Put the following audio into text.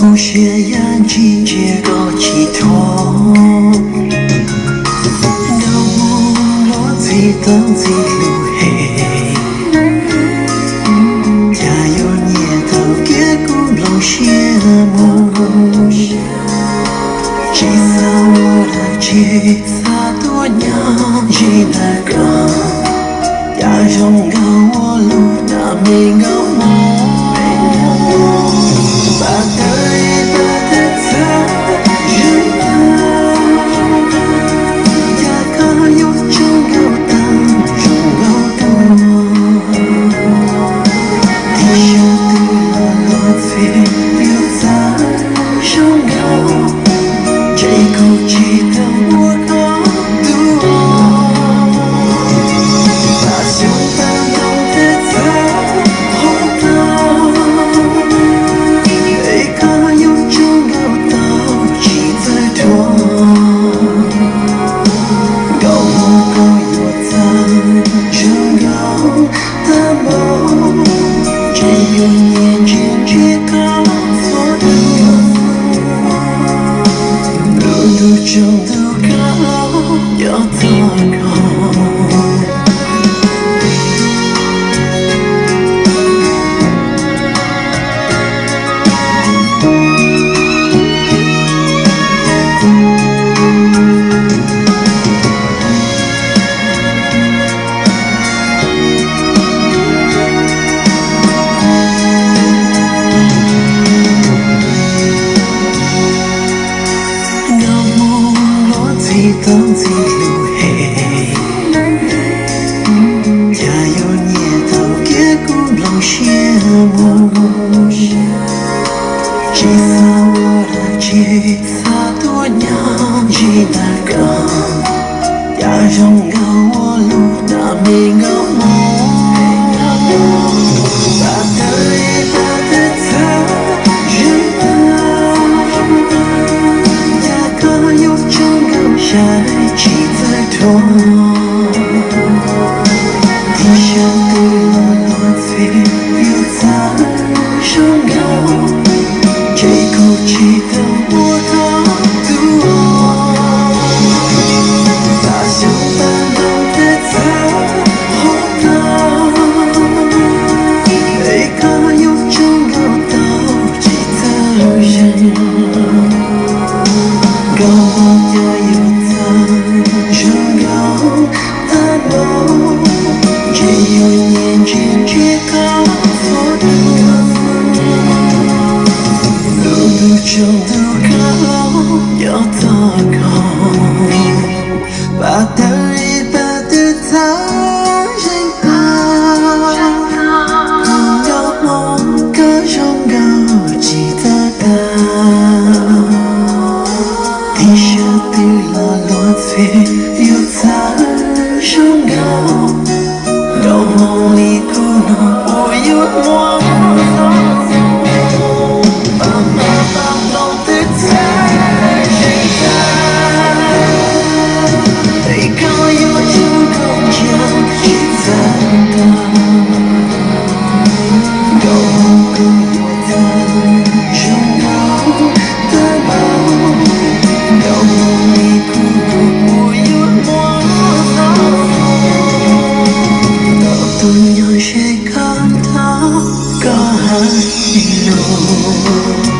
Siab yaj ntshis ntsia koj tsis thuam, nkauj Hmoob luag ntxhi tau ntxhi lus hem, cas yuav nyiam tau kiag kuv nplooj siab mus. Tsis xav ua dag tseg, xav tuaj nyob ze ntawm koj, cas zoo nkauj ua luaj na me nkauj Hmoob. Pab tawb pab tawb txhawb zeeg tag, cas koj yuav tsaug nkauj tag zoo nkauj dua. Tib sab twg los luag ntxhi yuav txawj zoo nkauj, ntshe kuv tsis tau ua koj dua. Tag xyoo tag ntoo twb txawj hauv tag, es koj yuav tsaug nkauj tau tsis txawj dhuav. Nkauj Hmoob koj yuav txawj zoo nkauj tag npaum, ntshe yuav nyiam ntsia ntsia koj txhua hnub. Lub ntuj tsaus ntuj kab los nyob txog koj. Nkauj Hmoob luag ntxhi tau ntxhi lus hem, cas yuav nyiam tau kiag kuv nplooj siab mus. Tsis xav ua dag tseg, xav tuaj nyob ze ntawm koj, cas zoo nkauj ua luaj na me nkauj Hmoob. Pab tawb pab tawb txhawb zeeg tag, cas koj yuav tsaug nkauj sai tsis txawj dhuav. Tib sab twg los luag ntxhi yuav txawj zoo nkauj, ntshe kuv tsis tau ua koj dua. Tag xyoo tag ntoo twb txawj hauv tag, es koj yuav tsaug nkauj tau tsis txawj zeeg. Nkauj Hmoob cas yuav txawj zoo nkauj tag npaum, ntshe yuav nyiam ntsia ntsia koj txhua hnub. Lub ntuj tsaus ntuj kab los nyob txog koj, pab tawb pab tawb txhawb zeeg tag, nkauj Hmoob koj zoo nkauj tsis txawj tag. Tib sab twg los luag ntxhi yuav txawj zoo nkauj, nkauj Hmoob li kuv no puas yuav muaj. Pab tawb pab tawb twb txawj zeeg tag, es koj yuav tsaug nkauj ntsia tsis txawj tag. Nkauj Hmoob koj yuav txawj zoo nkauj tag npaum, nkauj Hmoob li kuv no puas yuav muaj. Tau tuaj nyob ze koj tau koj hais lus.